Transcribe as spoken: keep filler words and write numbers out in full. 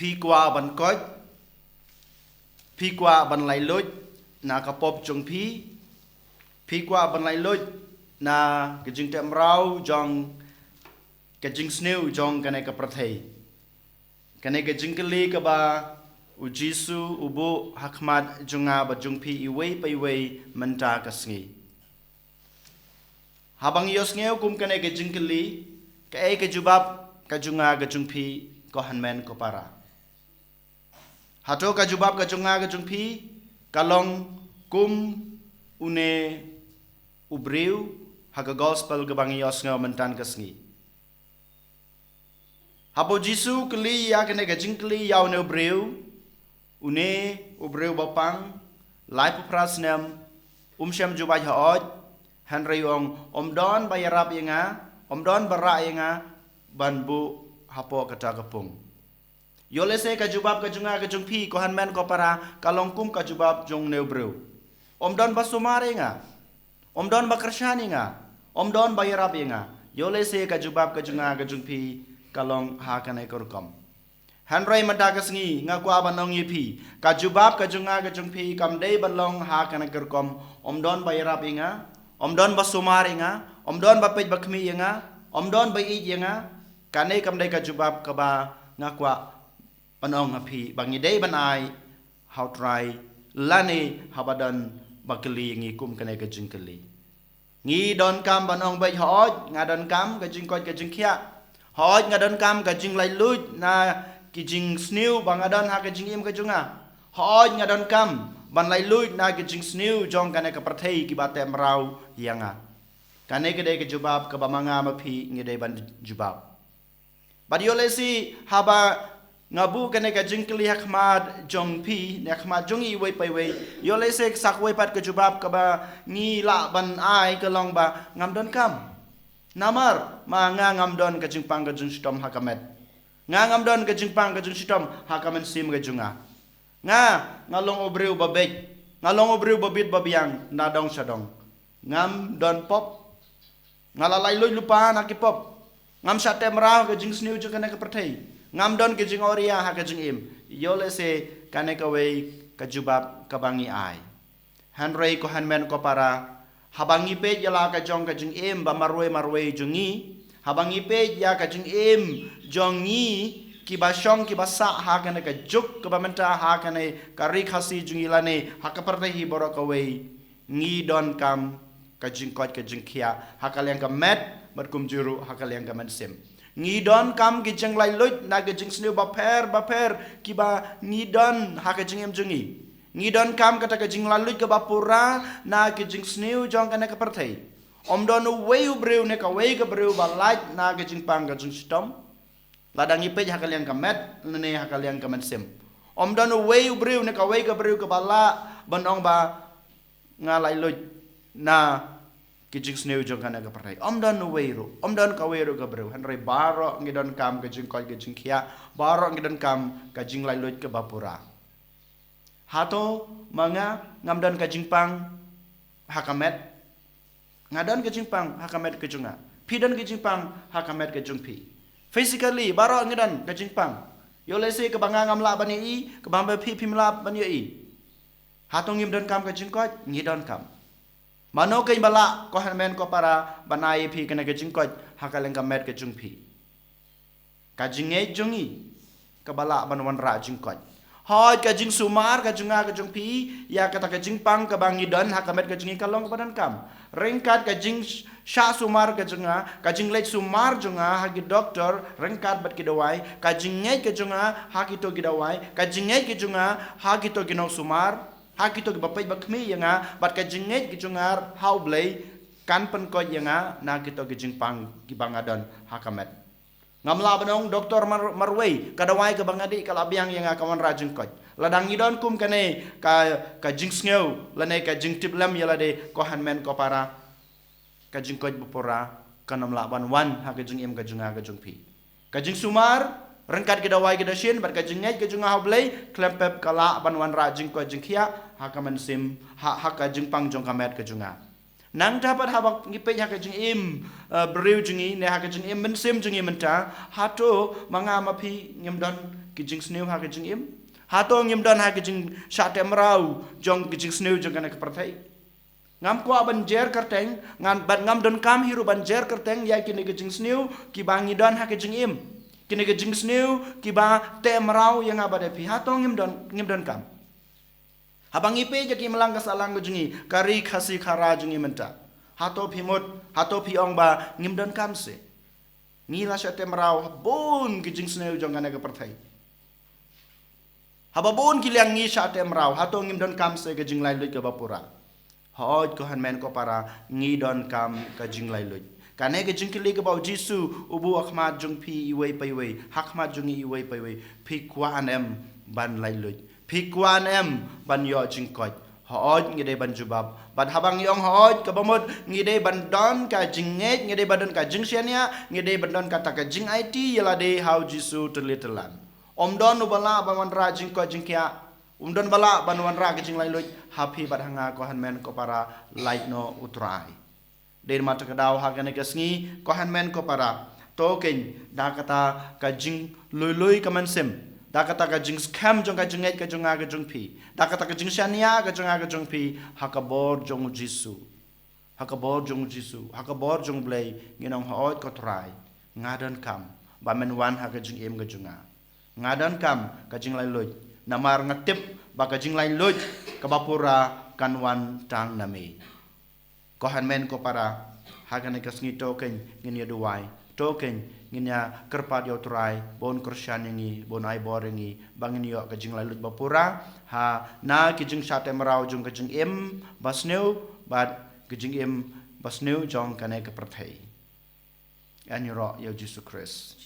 Phi kwah ban koit? Phi kwah ban laitluid na ka pop jong phi? Phi kwah ban laitluid na ka jingteh mraw jong ka jingsniew jong kane ka pyrthei? Kane ka jingkylli kaba u Jisu u buh ha khmat jong nga bad jong phi iwei pa iwei mynta ka sngi. Haba ngi ïohsngew kum kane ka jingkylli, kaei ka jubab ka jong nga ka jong phi, ko hynmen ko para? Hato ka jubab ka jong nga ka jong phi ka long kum une u briew ha ka gospel kaba ngi ïohsngew mynta ka sngi? Haba u Jisu u kylli ïa kane ka jingkylli ïa une u briew, une u briew ba pang laiphew phra snem, um shym jubab hooid, hynrei u ong, ym don ba ïarap ïa nga, ym don ba rah ïa nga ban buh hapoh kata ka pung. Ïoh lehse ka jubab ka jong nga ka jong phi, ko hynmen ko para, ka long kum ka jubab jong une u briew. Ym don ba sumar ïa nga, ym don ba kyrshan ïa nga, ym don ba ïarap ïa nga. Ïoh lehse ka jubab ka jong nga ka jong phi ka long ha kane ka rukom. Hynrei mynta ka sngi nga kwah ban ong ïa phi, ka jubab ka jong nga ka jong phi kam dei ban long ha kane ka rukom, ym don ba ïarap ïa nga, ym don ba sumar ïa nga, ym don ba peit ba khmih ïa nga, ym don ba ïeit ïa nga. Kane kam dei ka jubab kaba nga kwah ban ong ha phi ba ngi dei ban ai ha u Trai lane haba don ba kylli ïa ngi kum kane ka jingkylli. Ngi donkam ban ong beit, hooid nga donkam ka jingkoit ka jingkhiah, hooid nga donkam ka jinglaitluid na ki jingsniew ba nga don ha ka jingim ka jong nga, hooid nga donkam ban laitluid na ki jingsniew jong kane ka pyrthei kiba teh mraw ïa nga. Kane ka dei ka jubab kaba ma nga ma phi ngi dei ban jubab. Bad ïoh lehse haba nga buh kane ka jingkylli ha khmat jong phi ne ha khmat jong iwei pa iwei, ïoh lehse sa kawei pat ka jubab kaba ngi lah ban ai ka long ba ngam donkam. Namar ma nga ngam don ka jingpang ka jingshitom ha ka met. Nga ngam don ka jingpang ka jingshitom ha ka mynsiem ka jong nga. Nga, nga long u briew ba beit, nga long u briew ba bit ba biang na dong sha dong. Ngam don pop. Nga la laitluid lypa na ki pop. Ngam shah teh mraw ha ka jingsniew jong kane ka pyrthei. Ngam don ka jingawria ha ka jingim. Ïoh lehse kane kawei ka jubab kaba ngi ai. Hynrei ko hynmen ko para, haba ngi peit ïa la ka jong ka jingim ba marwei marwei jong ngi, haba ngi peit ïa ka jingim jong ngi kiba shong kiba sah ha kane ka juk kaba mynta, ha kane ka ri Khasi jong ngi lane ha ka pyrthei hi baroh kawei, ngi donkam ka jingkoit ka jingkhiah ha ka liang ka met bad kumjuh ruh ha ka liang ka mynsiem. Ngi donkam ki jinglaitluid na ki jingsniew bapher bapher kiba ngi don ha ka jingim jong ngi. Ngi donkam kata ka jinglaitluid kaba pura na ki jingsniew jong kane ka pyrthei. Ym don uwei u briew ne kawei ka briew ba lait na ka jingpang ka jingshitom lada ngi peit ha ka liang ka met lane ha ka liang ka mynsiem. Ym don uwei u briew ne kawei ka briew kaba lah ban ong ba nga laitluid na ki jingsniew jong kane ka pyrthei. Ym don uwei ruh, ym don kawei ruh ka briew. Hynrei baroh ngi donkam ka jingkoit ka jingkhiah, baroh ngi donkam ka jinglaitluid kaba pura. Hato ma nga ngam don ka jingpang ha ka met? Nga don ka jingpang ha ka met ka jong nga. Phi don ka jingpang ha ka met ka jong phi. Physically baroh ngi don ka jingpang. Ïoh lehse kaba nga ngam lah ban ïohi, kaba ma phi phim lah ban ïohi. Hato ngim donkam ka jingkoit? Ngi donkam. Mano keiñ ba lah, ko hynmen ko para, ban ai ïa phi kane ka jingkoit ha ka liang ka met ka jong phi? Ka jingngeit jong ngi kaba lah ban wanrah jingkoit. Hooid, ka jingsumar ka jong nga ka jong phi ïa kata ka jingpang kaba ngi don ha ka met ka jong ngi ka long kaba donkam. Ryngkat ka jingshah sumar ka jong nga, ka jingleit sumar jong nga ha ki doktor ryngkat bad ki dawai, ka jingngeit ka jong nga ha kito ki dawai, ka jingngeit ka jong nga ha kito ki nongsumar, ha kito kiba peit ba khmih ïa nga, bad ka jingngeit ka jong nga ha U Blei kan pynkoit ïa nga na kito ki jingpang kiba nga don ha ka met. Ngam lah ban ong doktor mar-, marwei, ka dawai kaba nga dih ka la biang ïa nga, ka wanrah jingkoit. Lada ngi don kum kane ka, ka jingsngew lane ka jingtip lem ïa lade, ko hynmen ko para, ka jingkoit ba pura kan ym lah ban wan ha ka jingim ka jong nga ka jong phi. Ka jingsumar ryngkat ki dawai ki dashin bad ka jingngeit ka jong nga ha U Blei khlem pep ka lah ban wanrah jingkoit jingkhiah ha ka mynsiem, ha, ha ka jingpang jong ka met ka jong nga. Nangta pat haba ngi peit ha ka jingim, eh, briew jong ngi ne ha ka jingim mynsiem jong ngi mynta, hato ma nga ma phi ngim don ki jingsniew ha ka jingim? Hato ngim don ha ka jingshah teh mraw jong ki jingsniew jong kane ka pyrthei? Ngam kwah ban jer kyrteng, ngan, bad ngam donkam hi ruh ban jer kyrteng ïa kine ki jingsniew kiba ngi don ha ka jingim. Kine ki jingsniew kiba teh mraw ïa nga bad ïa phi. Hato ngim don, ngim donkam? Haba ngi peit ïa ki imlang ka sahlang ka jong ngi, ka ri Khasi Khara jong ngi mynta, hato phi mut, hato phi ong ba ngim donkam seh? Ngi la shah teh mraw ha bun ki jingsniew jong kane ka pyrthei. Haba bun ki liang ngi shah teh mraw, hato ngim donkam seh ka jinglait luid kaba pura? Hooid, ko hynmen ko para, ngi donkam ka jinglait luid. Kane ka jingkylli kaba u Jisu u buh ha khmat jong phi iwei pa iwei, ha khmat jong ngi iwei pa iwei: Phi kwah ne em ban lait luid? Phi kwah ne em ban ïoh jingkoit? Hooid, ngi dei ban jubab. Bad haba ngi ong hooid, kaba mut ngi dei ban don ka jingngeit, ngi dei ban don ka jingshaniah, ngi dei ban don kata ka jingaiti ïa lade ha u Jisu tylli tyllan. Ym don uba lah ban wanrah jingkoit jingkhiah, ym don ba lah ban wanrah ka jinglait luid ha phi bad ha nga, ko hynmen ko para, lait noh u Trai. Dei namar kata ka daw ha kane ka sngi, ko hynmen ko para, to keiñ, da kata ka jinglui lui ka mynsiem, da kata ka jingskhem jong ka jingngeit ka jong nga ka jong phi, da kata ka jingshaniah ka jong nga ka jong phi ha ka bor jong u Jisu. Ha ka bor jong u Jisu, ha ka bor jong u Blei, ngin ong hooid, ko Trai, nga donkam ba men wan ha ka jingim ka jong nga. Nga donkam ka jinglait luid, namar nga tip ba ka jinglait luid kaba pura kan wan tang na me. Ko hynmen ko para, ha kane ka sngi to keiñ ngin ïa duwai, to keiñ ngin ïa kyrpad ïa u Trai ba un kyrshan ïa ngi, ba un ai bor ïa ngi, ba ngin ïoh ka jinglait luid ba pura ha na ki jingshah teh mraw jong ka jingim ba sniew bad ka jingim ba sniew jong kane ka pyrthei. Ngan ïaroh ïa u Jisu Khrist.